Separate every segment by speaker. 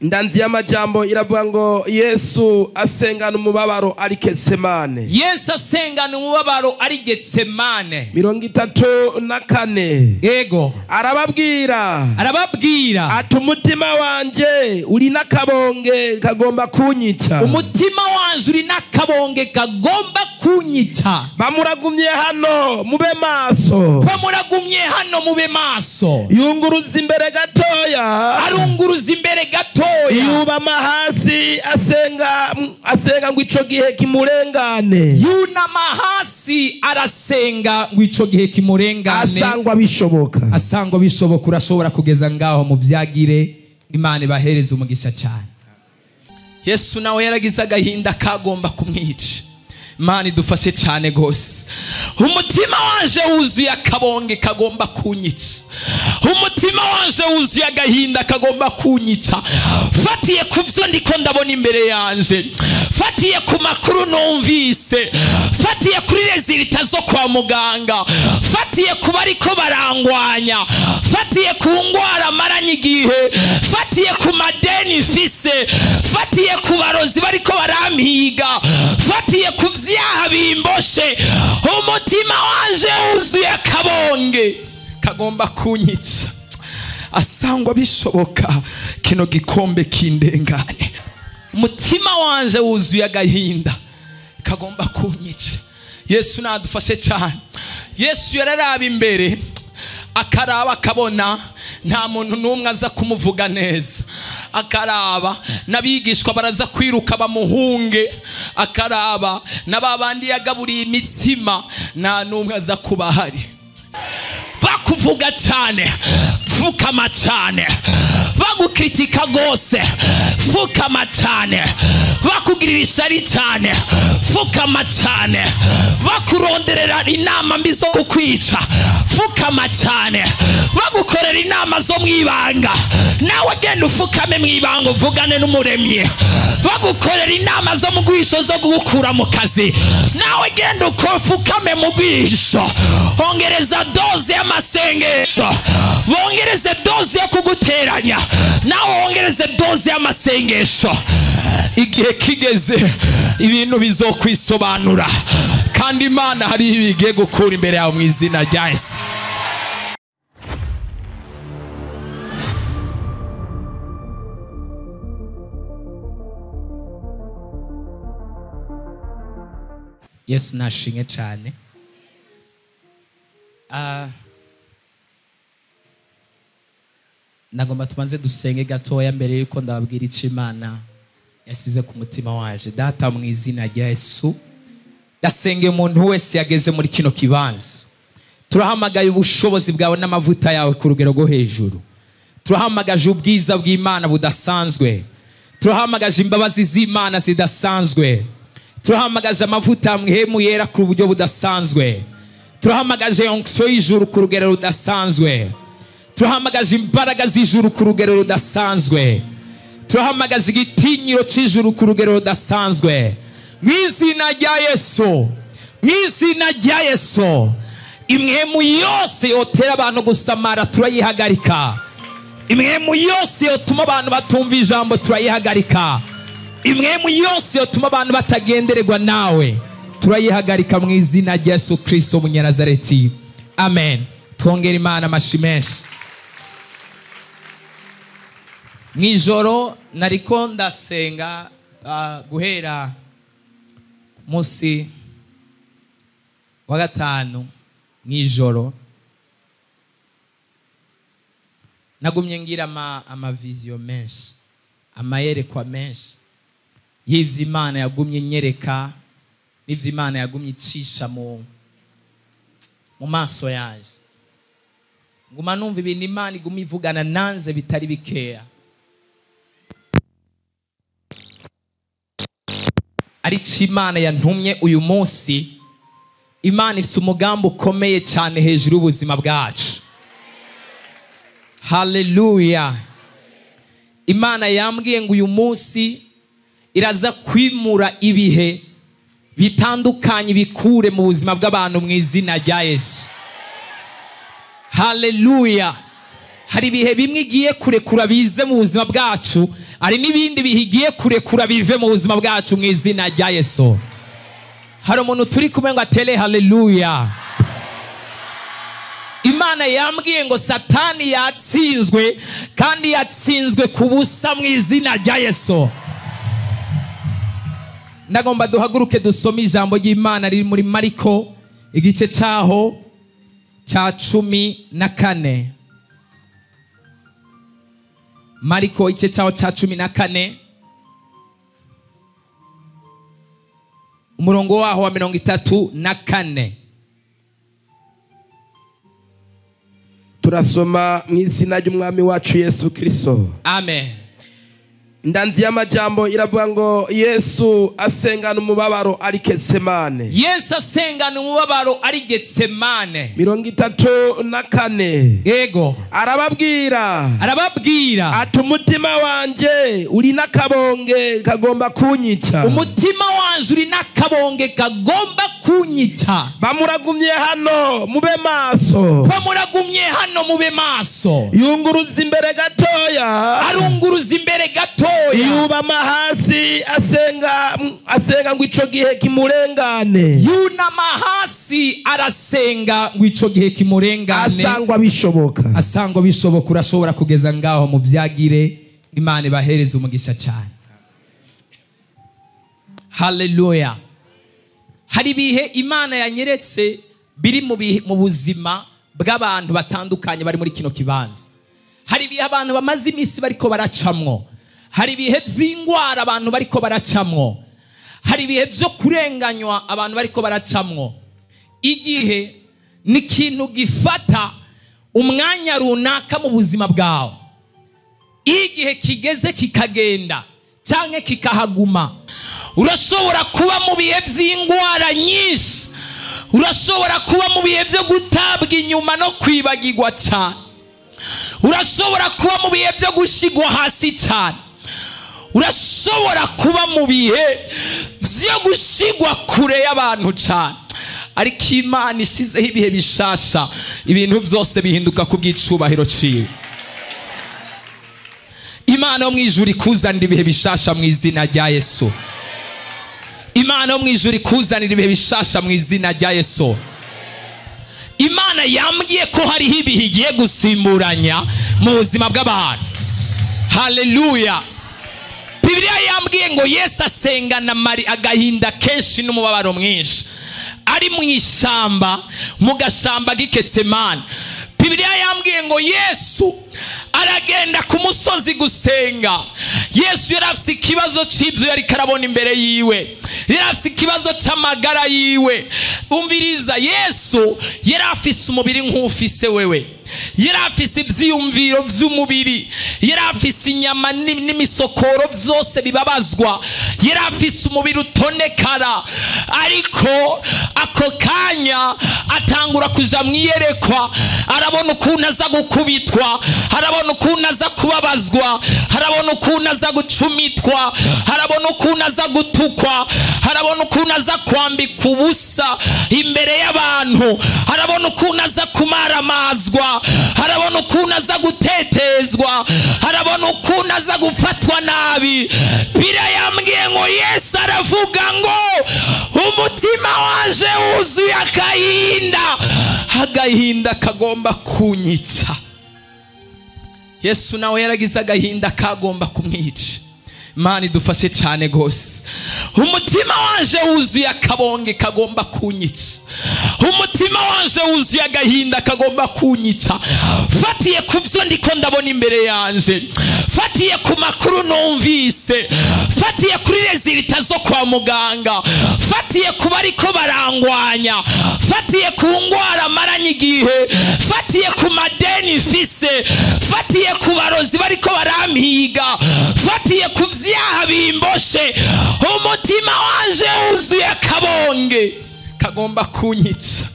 Speaker 1: Indanzi y'amajambo iravuga ngo Yesu asengana umubabaro ari Getsemane.
Speaker 2: Yesu asengana umubabaro ari Getsemane.
Speaker 1: 34.
Speaker 2: Yego.
Speaker 1: Arababwira.
Speaker 2: Arababwira.
Speaker 1: Ati umutima wanje uri nakabonge kagomba kunyica.
Speaker 2: Umutima wanje uri nakabonge kagomba kunyica.
Speaker 1: Bamuragumye hano mube maso.
Speaker 2: Bamuragumye hano mube maso.
Speaker 1: Yunguruza imbere gatoya.
Speaker 2: Arunguruza imbere gatoya.
Speaker 1: Yubama hasi asenga ngo ico gihe kimurengane.
Speaker 2: Yunama hasi arasenga ngo ico gihe kimurengane.
Speaker 1: Asangwa bishoboka.
Speaker 2: Asangwa bishoboka. Urashobora kugeza ngaho mu vyagire. Imana ibahereze umugisha cyane. Yesu nawe yaragize agahinda kagomba kumwica. Imana idufashe cyane gose. Umutima wanje wuzuye akabonge kagomba kunyica. Umutima wanje wuzuye agahinda kagomba kunyica. Fatiye kuvyo ndiko ndabona imbere yanje. Fatiye ku makuru numvise. Fatiye kuri resulta zo kwa muganga. Fatiye ku bariko barangwanya. Fatiye ku ngwara maranye igihe. Fatiye ku madeni mfise. Fatiye ku barozi bariko barampiga. Fatiye ku vyaha bimboshe. Umutima wanje wuzuye akabonge kagomba kunyica. Asangwa bishoboka kino gikombe kindengane. Umutima wanje wuzuye agahinda kagomba kunyica. Yesu nadufashe cyane. Yesu yararaba imbere akaraba akabona nta muntu n'umwe aza kumuvuga neza. Akaraba n'abigishwa baraza kwiruka bamuhunge. Akaraba n'ababandi yagaburiye imitsima nta n'umwe aza kubahari. Bakuvuga cyane, fukama cyane. Bagukritika gose, fukama cyane. Bakugirira ishari cyane, fukama cyane. Bakuronderera inama mbi zo kukwica, fukama cyane. Bagukorera inama zo mwibanga, nawe genda ufukame mwibanga uvugane n'umuremyi. Bagukorera inama zo mu gwisho zo gukura mu kazi, nawe genda ufukame mu gwisho. Ongereza doze y'amasengesho, bongereze doze yo kuguteranya, nawe wongereze doze y'amasengesho. Igihe kigeze ibintu bizokwisobanura, kandi Imana hari ibigiye gukura imbere yawe mu izina rya Yesu. Yesu nashinge cyane. Nagomba tubanze dusenge gatoya mbere yuko ndababwira ico Imana yasize ku mutima waje. Data mu izina rya Yesu, ndasenge umuntu wese yageze muri kino kibanza. Turahamagaye ubushobozi bwawe n'amavuta yawe ku rugero rwo hejuru. Turahamagaje ubwiza bw'Imana budasanzwe. Turahamagaje imbabazi z'Imana zidasanzwe. Turahamagaje amavuta mwihemu yera ku buryo budasanzwe. Turahamagaje onction y'ijuru ku rugero rudasanzwe. Turahamagaje imbaraga z'ijuru ku rugero rudasanzwe. Turahamagaje igitinyiro cy'ijuru ku rugero rudasanzwe. Mu izina rya Yesu, mu izina rya Yesu, imwemu yose yotera abantu gusamara turayihagarika. Imwemu yose yotuma abantu batumva ijambo turayihagarika. Imwemu yose yotuma abantu batagendererwa nawe turayihagarika mu izina rya Yesu Kristo Munyanazareti. Amen. Twongere Imana amashi menshi. Mwijoro nariko ndasenga guhera munsi wa gatanu mwijoro nagumye ngira amaviziyo menshi, amayerekwa menshi y'ivyo Imana yagumye nyereka n'ivyo Imana yagumye icisha mu maso yanje. Nguma numva ibintu Imana iguma ivugana nanje bitari bikeya. Ariko Imana yantumye uyu munsi, Imana ifite umugambi ukomeye cyane hejuru y'ubuzima bwacu. Haleluya. Imana yambwiye ngo uyu munsi iraza kwimura ibihe bitandukanye bikure mu buzima bw'abantu mu izina rya Yesu. Haleluya. Hari ibihe bimwe igiye kurekura bize mu buzima bwacu, hari n'ibindi bihe igiye kurekura bive mu buzima bwacu mu izina rya Yesu. Hari umuntu turi kumwe ngo atere haleluya. Imana yambwiye ngo Satani yatsinzwe, kandi yatsinzwe ku busa mu izina rya Yesu. Ndagomba duhaguruke dusome ijambo ry'Imana riri muri Mariko igice cyaho cya 14. Mariko igice cyaho cya 14, umurongo waho wa 34.
Speaker 1: Turasoma mu izina ry'Umwami wacu Yesu Kristo.
Speaker 2: Amen.
Speaker 1: Ndanzi y'amajambo iravuga ngo Yesu asengana umubabaro ari Getsemane.
Speaker 2: Yesu asengana umubabaro ari Getsemane.
Speaker 1: 34.
Speaker 2: Yego.
Speaker 1: Arababwira.
Speaker 2: Arababwira.
Speaker 1: Ati umutima wanje uri nakabonge kagomba kunyica.
Speaker 2: Umutima wanje uri nakabonge kagomba kunyica.
Speaker 1: Bamuragumye hano mube maso.
Speaker 2: Bamuragumye hano mube maso.
Speaker 1: Yunguruza imbere gatoya.
Speaker 2: Arunguruza imbere gatoya.
Speaker 1: Yubama hasi asenga ngo ico gihe kimurengane.
Speaker 2: Yunama hasi arasenga ngo ico gihe kimurengane.
Speaker 1: Asangwa bishoboka.
Speaker 2: Asangwa bishoboka. Urashobora kugeza ngaho mu vyagire. Imana ibahereze umugisha cyane. Haleluya. Hari ibihe Imana yanyeretse biri mu buzima bw'abantu batandukanye bari muri kino kibanza. Hari ibihe abantu bamaze iminsi bariko baracamwo. Hari ibihe by'ingwara abantu bariko baracamwo. Hari ibihe byo kurenganywa abantu bariko baracamwo. Igihe ni ikintu gifata umwanya runaka mu buzima bwawe. Igihe kigeze kikagenda canke kikahaguma. Urashobora kuba mu bihe by'ingwara nyinshi. Urashobora kuba mu bihe byo gutabwa inyuma no kwibagirwa cyane. Urashobora kuba mu bihe byo gushigwa hasi cyane. Urashobora kuba mu bihe byo gushigwa kure y'abantu cyane. Ariko Imana ishizeho ibihe bishasha, ibintu byose bihinduka ku bw'icubahiro ciwe. Imana yo mwijuru ikuzanira ibihe bishasha mu izina rya Yesu. Imana yo mwijuru ikuzanira ibihe bishasha mu izina rya Yesu. Imana yambwiye ko hariho ibihe igiye gusimburanya mu buzima bw'abantu. Haleluya. Bibiliya yambwiye ngo Yesu asengana mari agahinda kenshi n'umubabaro mwinshi. Ari mu ishamba, mu gashamba g'Iketsemane. Bibiliya yambwiye ngo Yesu aragenda ku musozi gusenga. Yesu yari afise ikibazo c'ivyo yari karabona imbere yiwe. Yari afise ikibazo c'amagara yiwe. Umviriza, Yesu yari afise umubiri nk'ufise wewe. Yari afise ivyiyumviro vy'umubiri. Yari afise inyama n'imisokoro byose bibabazwa. Yari afise umubiri utonekara. Ariko ako kanya atangura kuja mwiyerekwa. Arabona ukuntu aza gukubitwa, arabona ukuntu aza kubabazwa, arabona ukuntu aza gucumitwa, arabona ukuntu aza gutukwa, arabona ukuntu aza kwambika ubusa imbere y'abantu, arabona ukuntu aza kumaramazwa, arabona ukuntu aza gutetezwa, arabona ukuntu aza gufatwa nabi. Bibiliya yambwiye ngo Yesu aravuga ngo umutima wanje wuzuye agahinda, agahinda kagomba kunyica. Yesu nawe yaragize agahinda kagomba kumwica. Imana idufashe cyane gose. Umutima wanje wuzuye akabonge kagomba kunyica. Umutima wanje wuzuye agahinda kagomba kunyica. Fatiye ku byo ndiko ndabona imbere yanje, fatiye ku makuru numvise, fatiye kuri rezilita zo kwa muganga, fatiye ku bariko barangwanya, fatiye ku ngwara maranye igihe, fatiye ku madeni mfise, fatiye ku barozi bariko barampiga, fatiye ku vyaha bimboshe. Umutima wanje wuzuye akabonge kagomba kunyica.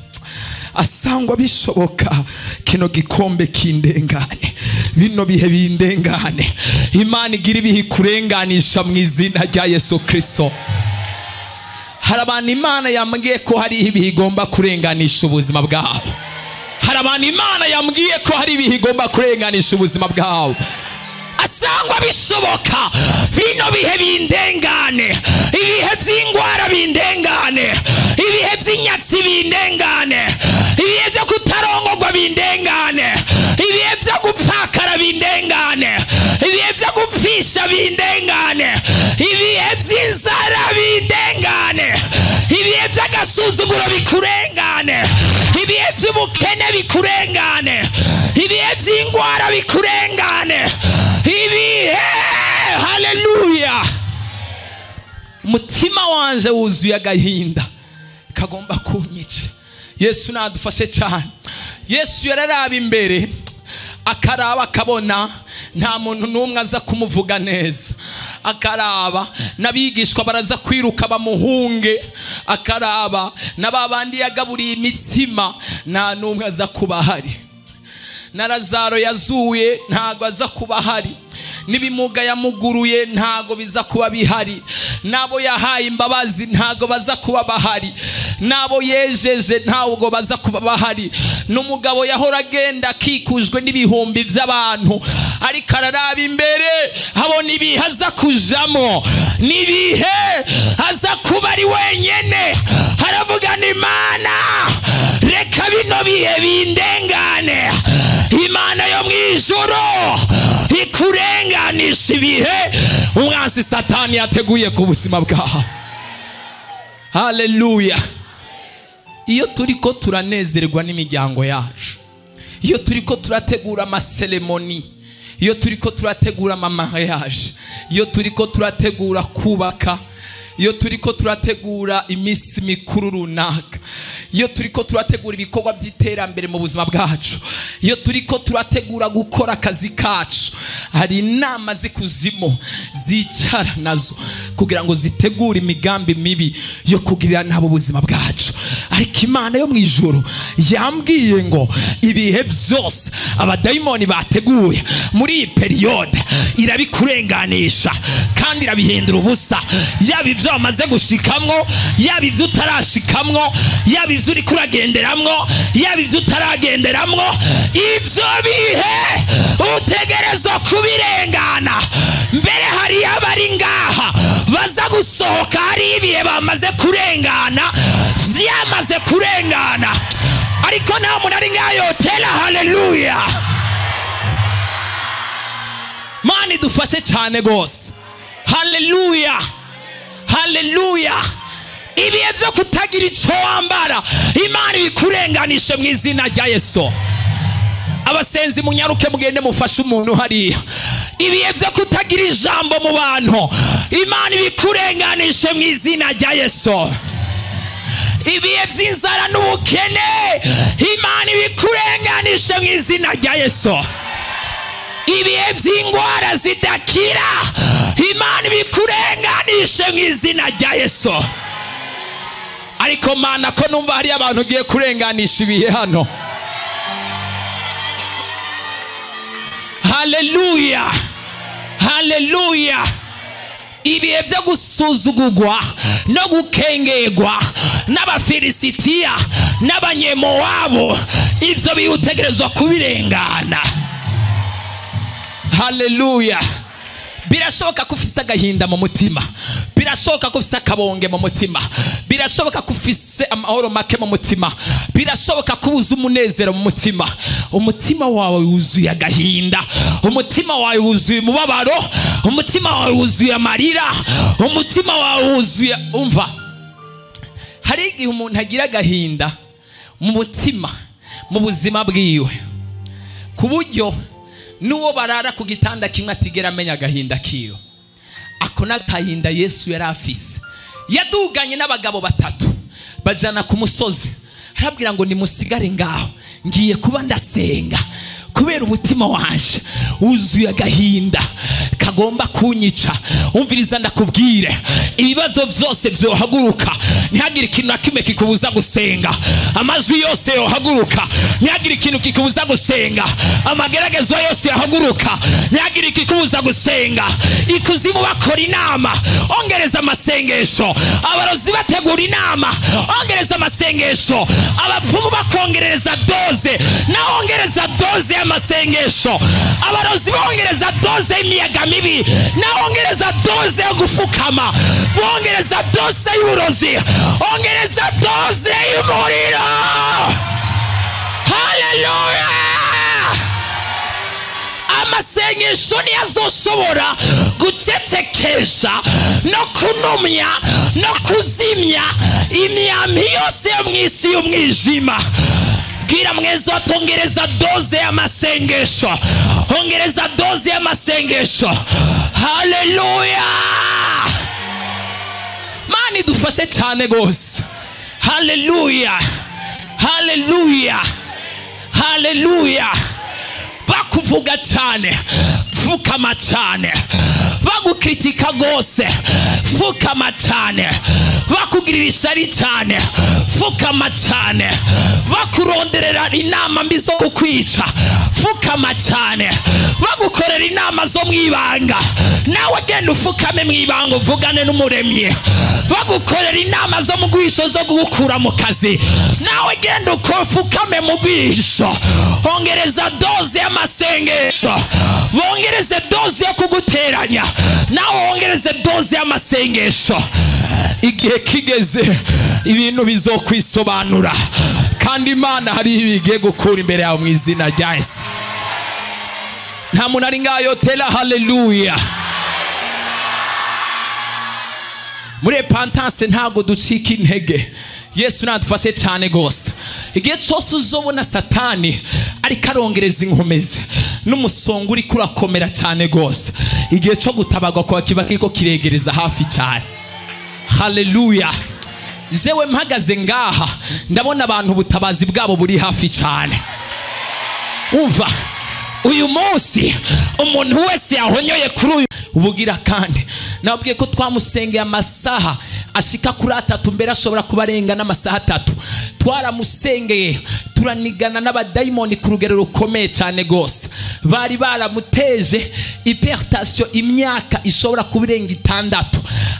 Speaker 2: Asangwa bishoboka kino gikombe kindengane, bino bihe bindengane. Imana igira ibihe kurenganisha mu izina rya Yesu Kristo. Hari abantu Imana yambwiye ko hari ibihe igomba kurenganisha ubuzima bwabo. Hari Hari abantu Imana yambwiye ko hari ibihe igomba kurenganisha ubuzima bwawe.
Speaker 3: Asangwa bishoboka bino bihe bindengane, ibihe by'ingwara bindengane, ibihe by'inyatsi bindengane, ibihe byo kutarongorwa bindengane, ibihe byo gupfakara bindengane, ibihe byo gupfisha bindengane, ibihe by'inzara bindengane, ibihe by'agasuzuguro bikurengane, ibihe by'ubukene bikurengane, ibihe by'ingwara bikurengane, ibihe.
Speaker 2: Haleluya. Umutima wanje wuzuye agahinda kagomba kunyica. Yesu nadufashe cyane. Yesu yararaba imbere akaraba akabona nta muntu n'umwe aza kumuvuga neza, akaraba n'abigishwa baraza kwiruka bamuhunge, akaraba n'ababandi yagaburiye imitsima nta n'umwe aza kuba ahari, na Lazaro yazuye ntago aza kuba ahari, n'ibimuga yamuguruye ntago biza kuba bihari, nabo yahaye imbabazi ntago baza kuba bahari, nabo yejeje ntabwo baza kuba bahari, n'umugabo yahora agenda akikujwe n'ibihumbi by'abantu ariko araraba imbere habona ibihe aza kujamo, n'ibihe aza kuba ari wenyene.
Speaker 3: Haravuga ni Imana reka bino bihe bindengane, Imana yo mwijuru ikurenganisha ibihe
Speaker 2: umwansi Satani yateguye ku buzima bwawe. Haleluya. Iyo turiko turanezerwa n'imiryango yacu, iyo turiko turategura amaseremoni, iyo turiko turategura amamariage, iyo turiko turategura kubaka, iyo turiko turategura iminsi mikuru runaka, iyo turiko turategura ibikorwa by'iterambere mu buzima bwacu, iyo turiko turategura gukora akazi kacu, hari inama z'ikuzimu zicara nazo kugira ngo zitegure imigambi mibi yo kugirira nabo ubuzima bwacu. Ariko Imana yo mu ijuru yambwiye ngo ibihe byose abadayimoni bateguye muri iyi periode irabikurenganisha kandi irabihindura ubusa. Yaba ibyo wamaze gushikamwo, yaba ibyo utarashikamwo, yaba ibyo uri kuragenderamwo, yaba ibyo utaragenderamwo,
Speaker 3: ibyo bihe utegerezwa kubirengana. Mbere hari abari ngaha baza gusohoka hari ibihe bamaze kurengana, byamaze kurengana, ariko nta muntu ari ngaha yotera haleluya.
Speaker 2: Mani dufashe cyane gose. Haleluya. Haleluya.
Speaker 3: Ibihe byo kutagira icyo wambara Imana ibikurenganishe mu izina rya Yesu.
Speaker 2: Abasenzi munyaruke mugende mufashe umuntu hariya.
Speaker 3: Ibihe byo kutagira ijambo mu bantu Imana ibikurenganishe mu izina rya Yesu. Ibihe by'inzara n'ubukene Imana ibikurenganishe mu izina rya Yesu. Ibihe by'ingwara zidakira Imana ibikurenganishe mu izina rya Yesu.
Speaker 2: Ariko Mana ko numva hari abantu ugiye kurenganisha ibihe hano. Haleluya. Haleluya.
Speaker 3: Ibihe byo gusuzugurwa no gukengerwa n'Abafilisitiya n'Abanyemowabu, ibyo biutegerezwa kubirengana.
Speaker 2: Haleluya. Birashoboka ko ufise agahinda mu mutima, birashoboka ko ufise akabonge mu mutima, birashoboka ko ufise amahoro make mu mutima, birashoboka ko ubuze umunezero mu mutima. Umutima wawe wuzuye agahinda, umutima wawe wuzuye umubabaro, umutima wawe wuzuye amarira, umutima wawe wuzuye umva. Hari igihe umuntu agira agahinda mu mutima mu buzima bwiwe, ku buryo nuwo barara ku gitanda kimwe atigera amenya agahinda kiyo. Ako n'agahinda Yesu yari afise. Yaduganye n'abagabo batatu bajana ku musozi, arabwira ngo nimusigare ngaho ngiye kuba ndasenga kubera umutima wanje wuzuye agahinda kagomba
Speaker 3: Bagomba kunyica. Umviriza ndakubwire, ibibazo vyose vyohaguruka, ntihagire ikintu na kimwe kikubuza gusenga. Amajwi yose yohaguruka, ntihagire ikintu kikubuza gusenga. Amageragezo yose yohaguruka, ntihagire ikikubuza gusenga. Ikuzimu bakora inama, ongereza amasengesho. Abarozi bategura inama, ongereza amasengesho. Abapfumu bakongereza doze, nawe ongereza doze y'amasengesho. Abarozi bongereza doze y'imiyaga mibi, nawe ongereza doze yo gufukama, bongereza doze y'uburozi, ongereza doze y'umuriro. Haleluya! Amasengesho niyo azoshobora gucecekesha no kunumya no kuzimya imyambi yose yo mw'isi y'umwijima. Bwira mwenzi watongereza doze y'amasengesho, ongereza doze y'amasengesho. Haleluya! Mani dufashe cyane gose. Haleluya, haleluya, haleluya. Bakuvuga cyane, fukama cyane. Bagukritika gose, fukama cyane. Bakugirira ishari cyane, fukama cyane. Bakuronderera inama mbi zo kukwica, fukama cyane. Bagukorera inama zo mwibanga, nawe genda ufukame mwibanga uvugane n'umuremyi. Bagukorera inama zo mu gwisho zo gukura mu kazi, nawe genda ufukame mu gwisho. Ongereza doze y'amasengesho, bongereze doze yo kuguteranya, nawe wongereze doze y'amasengesho. Igihe kigeze ibintu bizokwisobanura, kandi Imana hari ibigiye gukura imbere yawe mu izina rya Yesu. Nta muntu ari ngayo tera haleluya. Muri repentance ntago ducika intege. Yesu nadufashe cyane gose. Igihe cyose uzobona Satani ariko arongereza inkomezi n'umusongo uri kurakomera cyane gose, igihe cyo gutabagwa kwa kiba kiriko kiregereza hafi cyane. Haleluya! Jewe mpagaze ngaha ndabona abantu ubutabazi bwabo buri hafi cyane. Umva, uyu munsi umuntu wese yahonyoye kuri uyu ubugira kandi nabwiye ko twamusengeye amasaha ashika kuri 3, mbere ashobora kubarenga n'amasaha 3. Twaramusengeye turanigana n'abadaimoni ku rugero rukomeye cyane gose. Bari baramuteje hypertension imyaka ishobora kubirenga 6,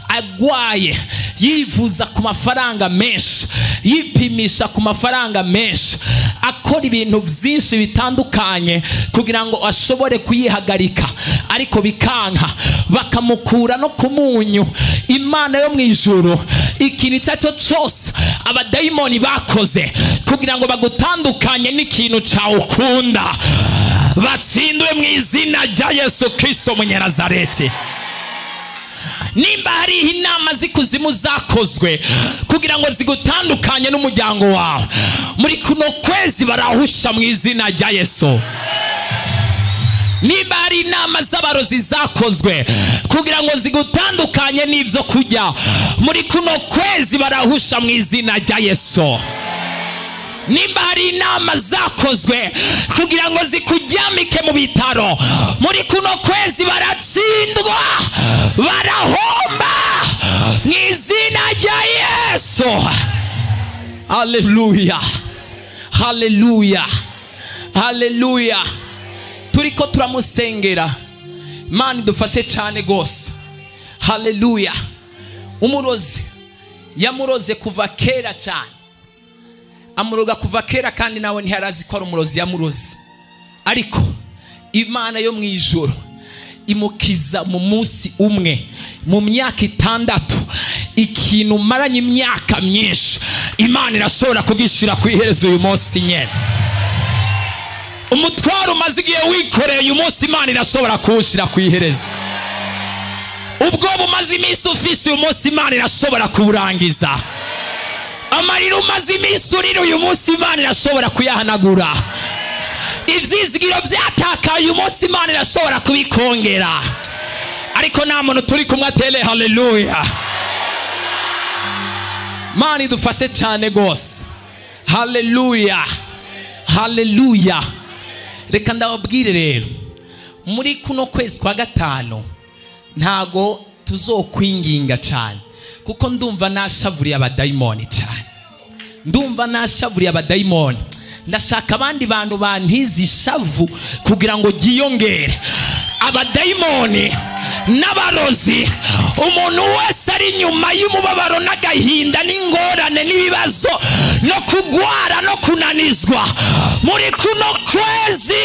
Speaker 3: agwaye, yivuza ku mafaranga menshi, yipimisha ku mafaranga menshi, akora ibintu byinshi bitandukanye kugira ngo ashobore kuyihagarika, ariko bikanka, bakamukura no kumunyu. Imana yo mwijuru ikintu icyo cyose abadaimoni bakoze kugira ngo bagutandukanye n'ikintu cawukunda, batsindwe mu izina rya Yesu Kristo Munyanazareti. Nimba hari inama zikuzimu zakozwe kugira ngo zigutandukanye n'umuryango wawe, muri kuno kwezi barahusha mu izina rya Yesu. Nimba hari inama z'abarozi zakozwe kugira ngo zigutandukanye n'ivyo kurya, muri kuno kwezi barahusha mu izina rya Yesu. Nimba hari inama zakozwe kugira ngo zikuryamike mu bitaro, muri kuno kwezi baratsindwa, barahomba mu izina rya Yesu. Haleluya, haleluya, haleluya. Turiko turamusengera. Imana idufashe cyane gose. Haleluya. Umurozi yamuroze kuva kera cyane, amuroga kuva kera, kandi nawe ntiyarazi ko ari umurozi yamuroze. Ariko Imana yo mwijuru imukiza mu munsi umwe, mu myaka 6, ikintu maranye imyaka myinshi, Imana irashobora kugishira ku iherezo uyu munsi nyene. Umutwaro umaze igihe wikoreye uyu munsi, Imana irashobora kuwushira ku iherezo. Ubwo bumaze iminsi ufise uyu munsi, Imana irashobora kuburangiza. Amarira umaze iminsi urira uyu munsi, Imana irashobora kuyahanagura. Ivyizigiro vyatakaye uyu munsi, Imana irashobora kubikongera. Ariko nta muntu turi kumwe atere haleluya. Imana idufashe cyane gose. Haleluya, haleluya. Reka ndababwire rero, muri kuno kwezi kwa 5
Speaker 2: Ntago tuzokwinginga cyane, kuko ndumva nashavuriye abadayimoni cyane. Ndumva nashavuriye abadayimoni. Ndashaka abandi bantu bantiza ishavu kugira ngo ryiyongere. Abadayimoni n'abarozi, umuntu wese ari inyuma y'umubabaro n'agahinda n'ingorane n'ibibazo no kugwara no kunanizwa muri kuno kwezi,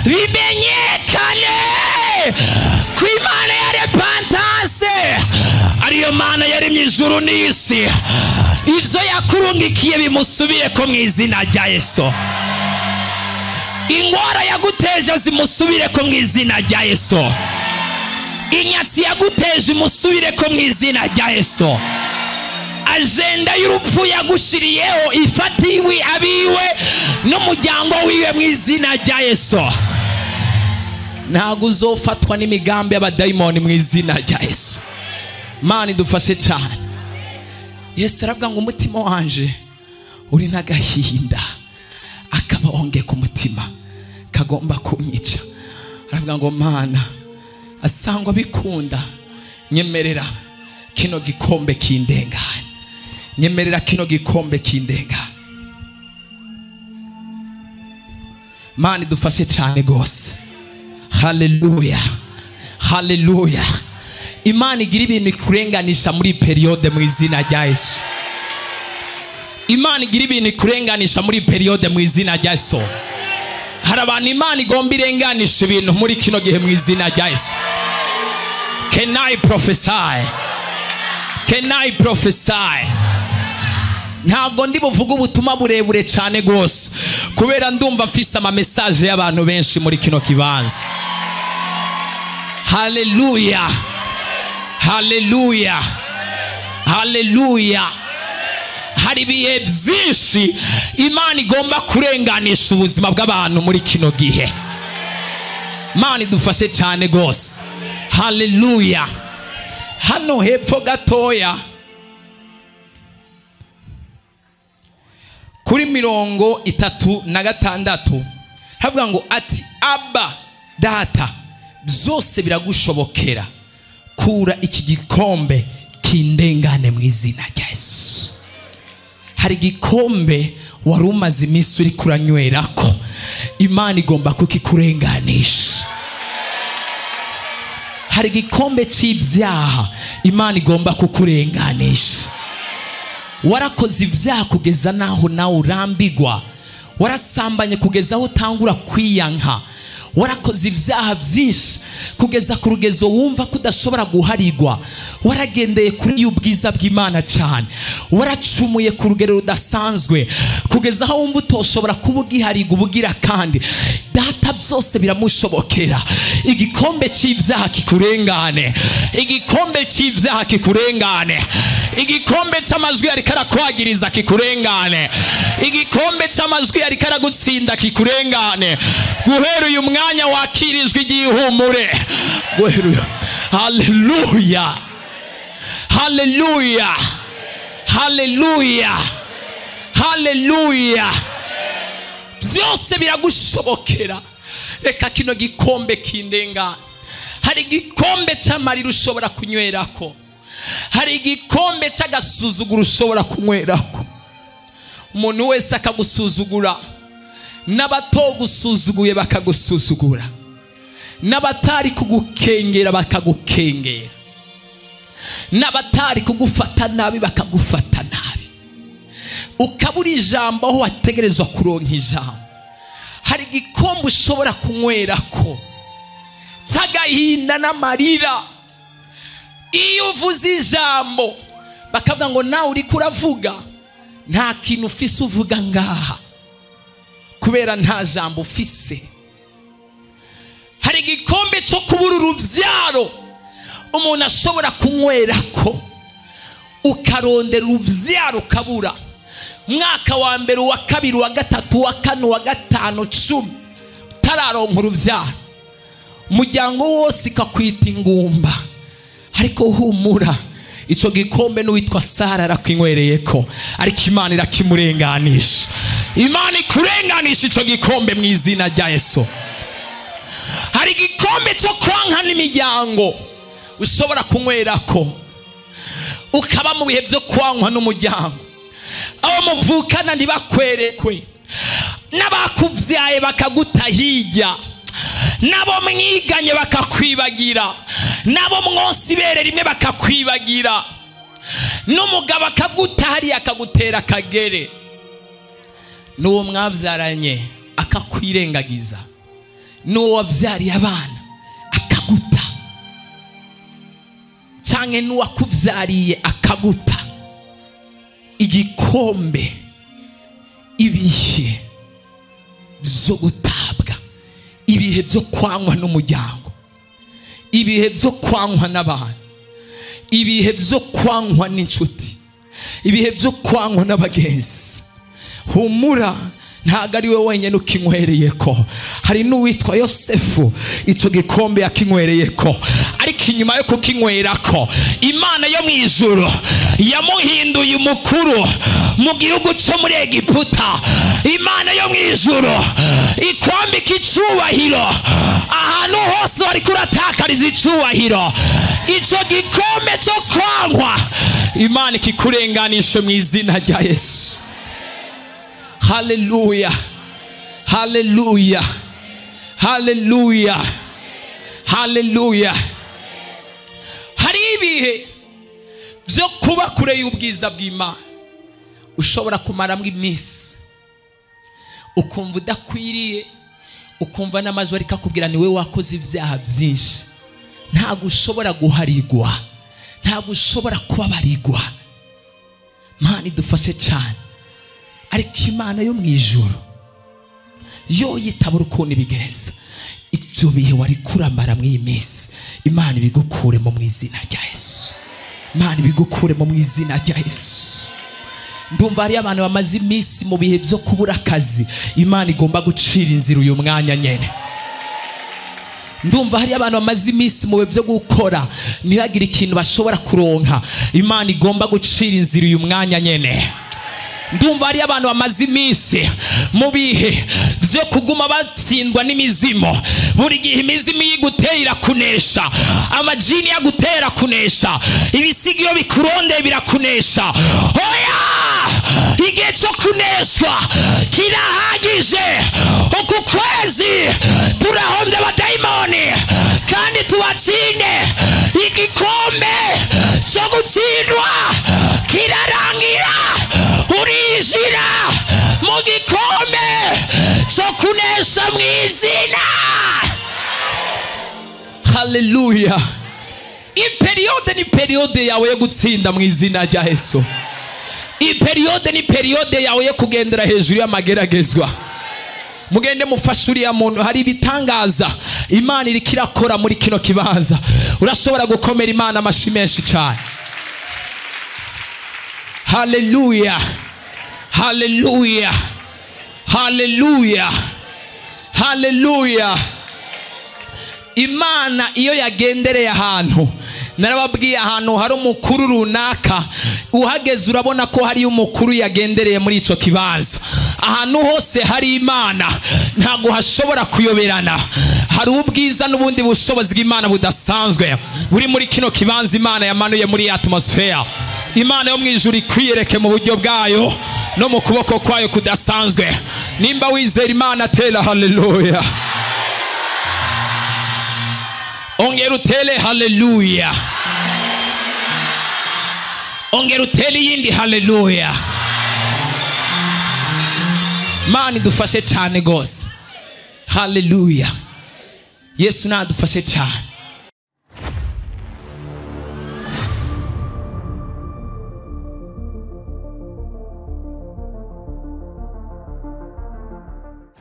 Speaker 2: bimenyekane ko Imana ya repentance ariyo Mana yaremye ijuru n'isi. Ibyo yakurungikiye bimusubire ko mu izina rya Yesu. Ingwara yaguteje zimusubire ko mu izina rya Yesu. Inyatsi yaguteje imusubire ko mu izina rya Yesu. Agenda y'urupfu yagushiriyeho ifatiwe abiwe n'umuryango wiwe mu izina rya Yesu. Ntabwo uzofatwa n'imigambi y'abadayimoni mu izina rya Yesu. Mana idufashe cyane. Yesu aravuga ngo umutima wanje uri n'agahinda, akabonge ku mutima kagomba kunyica. Aravuga ngo Mana, asangwa bikunda, nyemerera kino gikombe kindengane, nyemerera kino gikombe kindengane. Mana idufashe cyane gose. Haleluya, haleluya. Imana igira ibintu ikurenganisha muri periode mu izina rya Yesu. Imana igira ibintu ikurenganisha muri periode mu izina rya Yesu. Hari abantu Imana igomba irenganisha ibintu muri kino gihe mu izina rya Yesu. Can I prophesy? Can I prophesy? Ntabwo ndi buvuge ubutumwa burebure cyane gose, kubera ndumva mfise ama message y'abantu benshi muri kino kibanza. Haleluya, haleluya, haleluya. Hari ibihe byinshi Imana igomba kurenganisha ubuzima bw'abantu muri kino gihe. Imana idufashe cyane gose. Haleluya. Hano hepfo gatoya kuri 36 havuga ngo ati Abba data, byose biragushobokera, kura iki gikombe kindengane mu izina rya Yesu. Hari igikombe wari umaze iminsi uri kuranywerako, Imana igomba kukikurenganisha. Hari igikombe cy'ibyaha Imana igomba kukurenganisha. Warakoze ibyaha kugeza naho nawe urambigwa, warasambanye kugeza aho utangura kwiyanka, warakoze ibyaha byinshi kugeza ku rugezo wumva ko udashobora guharigwa, waragendeye kuri ubwiza bw'Imana cyane, waracumuye ku rugero rudasanzwe kugeza aho wumva utoshobora kuba ugiharigwa ubugira kandi. Data byose biramushobokera. Igikombe cy'ibyaha kikurengane, igikombe cy'ibyaha kikurengane, igikombe cy'amajwi ariko arakwagiriza kikurengane, igikombe cy'amajwi ariko aragutsinda kikurengane. Guhera uyu mwanya wakirijwe igihumure. Guhera, haleluya, haleluya, haleluya, haleluya. Byose biragushobokera. Reka kino gikombe kindengane. Hari igikombe cy'amarira ushobora kunywerako, hari igikombe cy'agasuzuguro ushobora kunywerako. Umuntu wese akagusuzugura, n'abatogusuzuguye bakagusuzugura, n'abatari kugukengera bakagukengera, n'abatari kugufata nabi bakagufata nabi. Ukabura ijambo aho wategerezwa kuronka ijambo. Hari igikombe ushobora kunywerako cy'agahinda n'amarira. Iyo uvuze ijambo bakavuga ngo nawe uri kuravuga, nta kintu ufise uvuga ngaha, kubera nta jambo ufise. Hari igikombe cyo kubura urubyaro umuntu ashobora kunywerako, ukarondera urubyaro ukabura. Mwaka wa mbere, uwa kabiri, uwa gatatu, uwa kane, uwa gatanu, 10 utararonka urubyaro. Umuryango wose ikakwita ingumba. Ariko humura, ico gikombe n'uwitwa Sara arakinywereyeko, ariko Imana irakimurenganisha. Imana ikurenganisha ico gikombe mu izina rya Yesu. Hari igikombe cyo kwanka n'imiryango. ushobora kunywerako, ukaba mu bihe byo kwankwa n'umuryango, abo muvukana ntibakwerekwe, n'abakuvyaye bakaguta hirya, nabo mwiganye bakakwibagira, nabo mwonsi ibere rimwe bakakwibagira, n'umugabo akaguta hariya akagutera akagere, n'uwo mwavyaranye akakwirengagiza, n'uwo wavyariye abana akaguta, canke n'uwakuvyariye akaguta. Igikombe, ibihe byo gutabwa, ibihe byo kwankwa n'umuryango, ibihe byo kwankwa n'abantu, ibihe byo kwankwa n'inshuti, ibihe byo kwankwa n'abagenzi. Humura, ntabwo ari we wenyine ukinywereye ko, hari n'uwitwa Yosefu icyo gikombe yakinywereye ko, ariko inyuma yo kukinywera ko Imana yo mu ijuru yamuhinduye umukuru mu gihugu cyo muri Egiputa. Imana yo mu ijuru ikwambika icubahiro ahantu hose wari kuratakariza icubahiro. Icyo gikombe cyo kwankwa Imana ikikurenganishe mu izina rya Yesu. Haleluya, haleluya, haleluya, haleluya. Hari ibihe byo kuba kure y'ubwiza bw'Imana ushobora kumaramo iminsi ukumva udakwiriye, ukumva n'amajwi ariko akubwira ni we wakoze ibyaha byinshi, ntabwo ushobora guharigwa, ntabwo ushobora kubabarigwa. Mana idufashe cyane. Ariko Imana yo mu ijuru yo yitabura ukuntu ibigenza. Ibyo bihe wari kuramara mu iyi minsi, Imana ibigukuremo mu izina rya Yesu. Imana ibigukuremo mu izina rya Yesu. Ndumva hari abantu bamaze iminsi mu bihe byo kubura akazi, Imana igomba gucira inzira uyu mwanya nyene. Ndumva hari abantu bamaze iminsi mu bihe byo gukora ntibagire ikintu bashobora kuronka, Imana igomba gucira inzira uyu mwanya nyene. Ndumva hari abantu bamaze iminsi mu bihe byo kuguma batsindwa n'imizimo, buri gihe imizimu yigutera kunesha, amajini yagutera kunesha, ibisigo iyo bikurondeye birakunesha. Oya, igihe cyo kuneshwa kirahagije. Uku kwezi turahombye abadayimoni kandi tubatsinde. Igikombe cyo gutsindwa kirarangira, urinjira mu gikombe cyo kunesha mu izina. Haleluya. Iperiode ni periode yawe yo gutsinda mu izina rya Yesu. Iperiode ni periode yawe yo kugendera hejuru y'amageragezwa. Mugende mufashe uriya muntu, hari ibitangaza Imana iriko irakora muri kino kibanza. Urashobora gukomera Imana amashi menshi cyane. Haleluya, haleluya, haleluya, haleluya. Imana iyo yagendereye ahantu, narababwiye ahantu hari umukuru runaka, uhageze urabona ko hari umukuru yagendereye muri ico kibanza. Ahantu hose hari Imana ntago hashobora kuyoberana. Hari ubwiza n'ubundi bushobozi bw'Imana budasanzwe buri muri kino kibanza Imana yamanuye muri atmosphere. Imana yo mu ijuru ikwiyereke mu buryo bwayo no mu kuboko kwayo kudasanzwe. Nimba wizera Imana tera haleluya. Ongera utere haleluya. Ongera utere yindi haleluya. Mana idufashe cyane gose. Haleluya. Yesu nadufashe cyane.